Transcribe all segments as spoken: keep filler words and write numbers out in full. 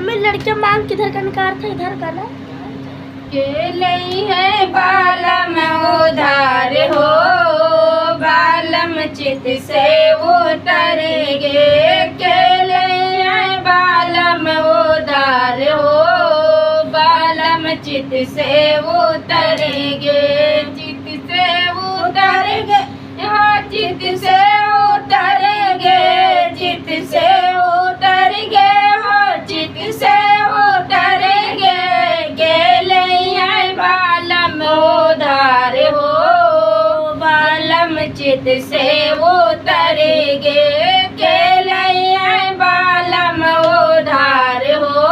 में लड़कियां मांग किधर का निकारत है, इधर का ना। के लई है बालम उधार हो, बालम चित से उतर गे। के लई है बालम उधार हो, बालम चित से उतर गे। चित से उतर गे हो, चित से उतर गे, चित से उतर गे हो, चित से उतर गे। के लई है बालम उधार हो, बालम चित से उतर गे। के लई है बालम उधार हो,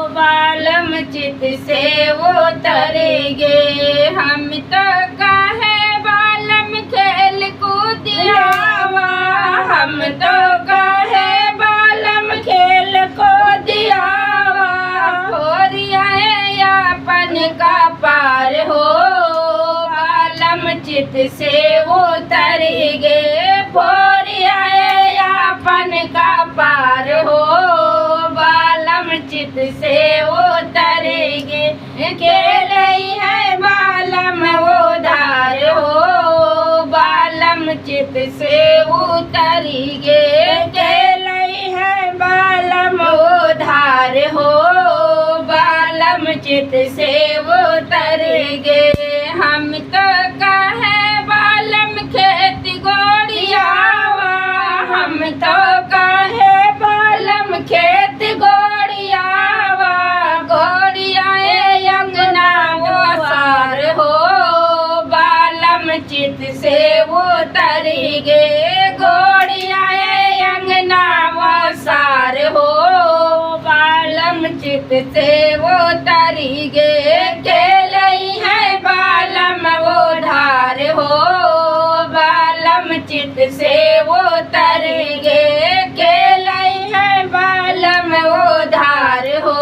बालम चित से उतर गे। हम तो कहे बालम खेल कूद आवा, हम तो कहे बालम खेल कूद आवा। फोरिया है अपन का पार हो, बालम चित से उतर गे। फोरिया है अपन का पार हो, बालम चित से उतर गे। के लई है बालम उधार हो, बालम चित से उतर गे। के लई है बालम उधार हो, बालम चित से उतर गे। हम तो कहे बालम खेत गोड़ियावा, हम तो कहे बालम खेत गोड़ियावा। गोड़िया ए अंगना ओसार हो, बालम चित से उतर गे। गोड़िया ए अंगना ओसार हो, बालम चित से उतर गे। के लई है बालम उधार हो, बालम चित से उतर गे। के लई है बालम उधार हो,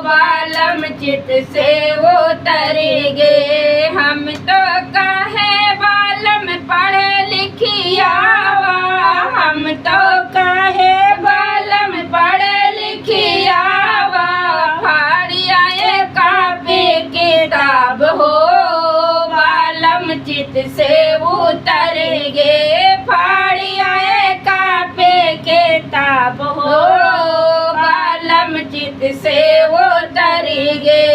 बालम चित से उतर गे। हम तो कहे बालम पढ़ लिखियावा, हम तो कहे बालम पढ़ लिखियावा। फाड़िया ए कापी किताब हो, बालम चित से उतर गे। फाड़िया ए कापी किताब हो, बालम चित से उतर गे।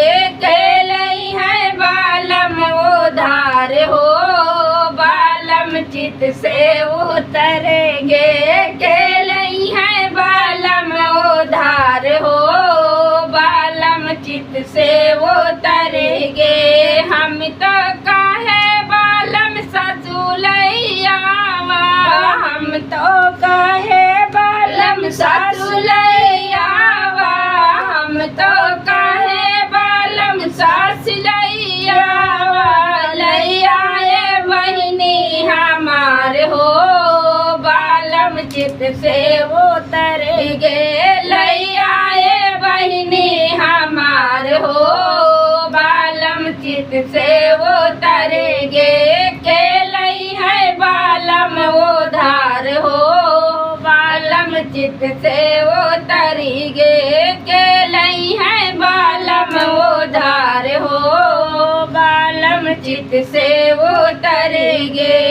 के लई है बालम उधार हो, बालम चित से उतर गे। के लई है बालम उधार हो, बालम चित से उतर गे। हम तो कहे बालम ससुलैयावा, हम तो कहे बालम ससुलैयावा, हम तो कहे बालम ससुलैयावा। लैया ए बहिनी हमार हो, बालम चित से उतर गे। लैया ए बहिनी हमार हो, बालम चित से उतर गे। के लई है बालम उधार हो, बालम चित से उतर गे। के लई है बालम उधार हो, बालम चित से उतर गे।